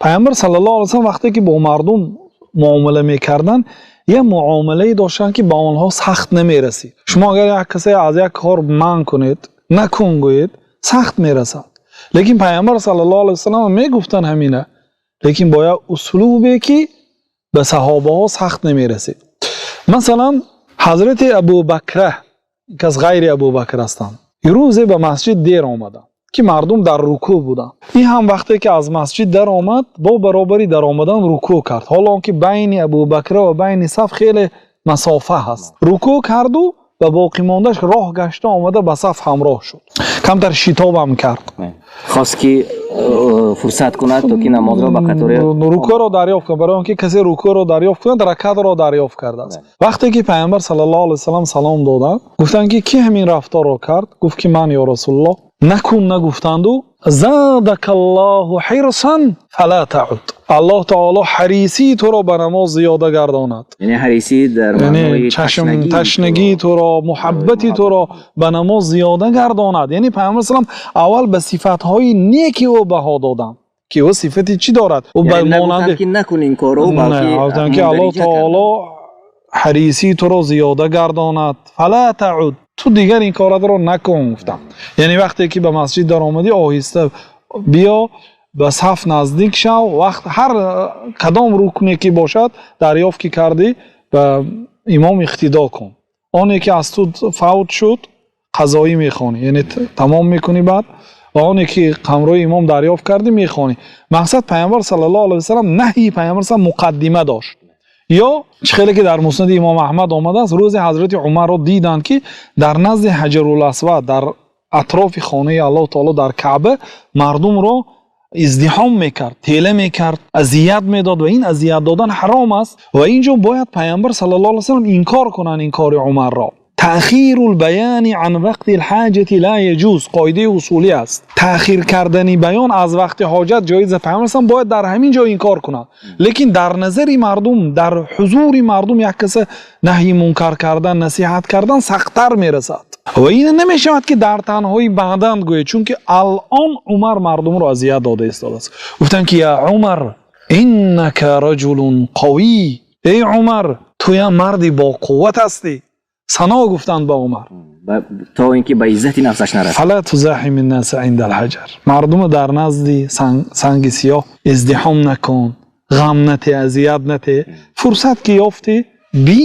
Паёмбар саллаллоҳу алайҳи васаллам вақте ки бо мардум муомила мекарданд, як муомилае доштанд, ки ба онҳо сахт намерасид. Шумо агар як касе аз як кор манъ кунед, накун гӯед, сахт мерасад. Лекин Паёмбар саллаллоҳу алайҳи васаллам мегуфтанд ҳамина, лекин бо як услубе, ки ба саҳобаҳо сахт намерасид. Масалан, Ҳазрати Абубакра, кас ғайри Абубакр ҳастанд, рӯзе ба масҷид дер омаданд, ки мардум дар рукӯъ буданд. Ин ҳам вақте ки аз масҷид даромад, бо баробари даромадан рукӯъ кард, ҳоло он ки байни Абубакра ва байни саф хеле масофа ҳаст. Рукӯъ карду ба боқимондааш роҳ гашта омада, ба саф ҳамроҳ шуд. Камтар шитобам кард. Хост, ки фурсат кунад, то ки намозро ба қатори рукӯъро дарёфт кунад, барои он ки касе рукӯъро дарёфт кунад, ракатро дарёфт кардааст. Вақте ки Паёмбар саллаллоҳу алайҳи васаллам салом доданд, гуфтанд, ки кӣ ҳамин рафторро кард? Гуфт, ки ман, ё Расулуллоҳ. Накун нагуфтанду: "Задакаллоҳу ҳирсан фала тауд", Аллоҳ таоло ҳарисии туро ба намоз зиёда гардонад. Яъне ҳарисӣ дар яъне маънои чашм ташнагии ташнагии туро, муҳаббати туро ба намоз зиёда гардонад. Яъне Паёмбар салам аввал ба сифатҳои неки ӯ баҳо доданд, ки ӯ сифати чӣ дорад, ӯ ба яъне нагуфтанд, монанди ки накун ин корро, балки Не, гуфтанд, ки Аллоҳ мундариҷа таоло ҳарисии туро зиёда гардонад, фала тауд, ту дигар ин коратро накун, гуфтам. Яъне вақте ки ба масҷид даромадӣ, оҳиста биё, ба саф наздик шав, вақт ҳар кадом рукне ки бошад, дарёфт ки кардӣ, ба имом иқтидо кун. Оне ки аз ту фавт шуд, қазоӣ мехонӣ, яъне тамом мекунӣ баъд, ва оне ки ҳамроҳи имом дарёфт кардӣ, мехонӣ. Мақсад, Паёмбар саллаллоҳу алайҳи васаллам наҳйи Паёмбар салам муқаддима дошт. Ё чӣ хеле ки дар Муснади Имом Аҳмад омадааст, рӯзе Ҳазрати Умарро диданд, ки дар назди Ҳаҷарул Асвад, дар атрофи хонаи Аллоҳ таоло, дар Каъба, мардумро издиҳом мекард, тела мекард, азият медод, ва ин азият додан ҳаром аст. Ва ин ҷо бояд Паёмбар саллаллоҳу алайҳи васаллам инкор кунанд ин кори Умарро. تأخير البيان عن وقت الحاجة لا يجوز, қоидаи усулӣ аст. Таъхир кардани баён аз вақти ҳоҷат ҷоиз. Паёмбар салам бояд дар ҳамин ҷо инкор кунад, лекин дар назари мардум, дар ҳузури мардум як каса наҳйи мункар кардан, насиҳат кардан сахттар мерасад. Ва ин намешавад, ки дар танҳоӣ баъдан гӯед, чунки алон Умар мардумро азият дода истодааст. Гуфтанд, ки يا عمر، إنك رجل قوي, эй Умар, ту як марди боқувват ҳастӣ. Сано гуфтанд ба Умар. То ин ки ба иззати нафсаш нарасад. فلا تزاحم الناس عند الحجر, мардумо дар назди санги сиёҳ издиҳом накун, ғам нате, азият нате. Фурсат ки ёфтӣ, би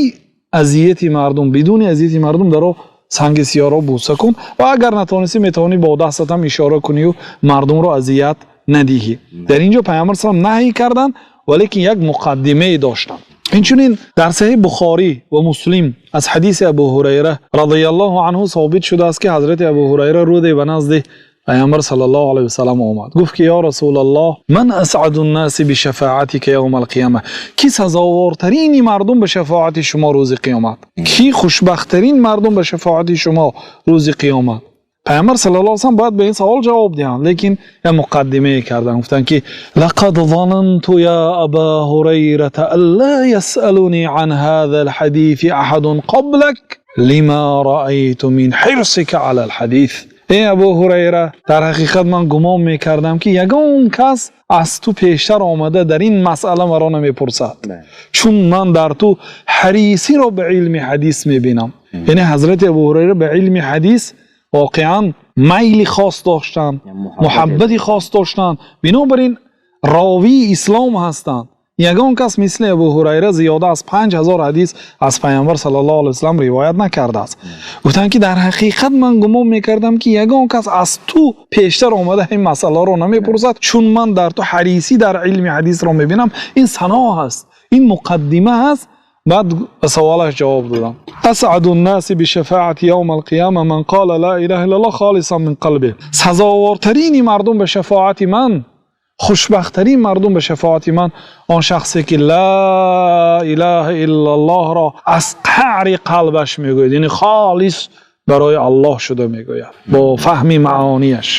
азияти мардум, бидуни азияти мардум даро санги сиёҳро бӯса кун, ва агар натонистӣ, метавонӣ бо дастат ҳам ишора кунию мардумро азият надиҳӣ. Дар ин ҷо Паёмбар салам наҳӣ карданд, валекин як муқаддимае доштанд. Инчунин дар Саҳиҳ Бухорӣ ва Муслим аз ҳадиси Абу Ҳурайра разияллоҳу анҳу собит шудааст, ки Ҳазрати Абу Ҳурайра рӯзе ба назди Паёмбар саллаллоҳу алайҳи васаллам омад, гуфт, ки يا رسول الله، من أسعد الناس بشفاعتك يوم القيامة؟ Ки сазовортарини мардум ба шафоати шумо рӯзи қиёмат? Ки хушбахттарин мардум ба шафоати шумо рӯзи қиёмат? Паёмбар саллаллоҳу алайҳи васаллам бояд ба ин савол ҷавоб диҳанд, лекин як муқаддимае карданд. Гуфтанд, ки لقد ظننت يا أبا هريرة ألا يسألني عن هذا الحديث أحد قبلك لما رأيت من حرصك على الحديث. Эй Абу Ҳурайра, дар ҳақиқат ман гумон мекардам, ки ягон кас аз ту пештар омада дар ин масъала маро намепурсад, чун ман дар ту ҳарисиро ба илми ҳадис мебинам. Яъне Ҳазрати Абу Ҳурайра ба илми ҳадис воқеан майли хос доштанд, муҳаббати хос доштанд. Бинобар ин ровии ислом ҳастанд. Ягон кас мисли Абу Ҳурайра зиёда аз 5000 ҳадис аз Паёмбар саллаллоҳу алайҳи васаллам ривоят накардааст. Гуфтанд, ки дар ҳақиқат ман гумон мекардам, ки ягон кас аз ту пештар омада ин масъаларо намепурсад, чун ман дар ту ҳарисӣ дар илми ҳадисро мебинам. Ин сано ҳаст, ин муқаддима ҳаст. Баъд ба саволаш ҷавоб додам: أسعد الناس بشفاعتي يوم القيامة من قال لا إله إلا الله خالصا من قلبه. Сазовортарини мардум ба шафоати ман, хушбахттарин мардум ба шафоати ман он шахсе ки ла илаҳа иллаллоҳро аз қаъри қалбаш мегӯяд, яъне холис барои Аллоҳ шуда мегӯяд, бо фаҳми маонияш.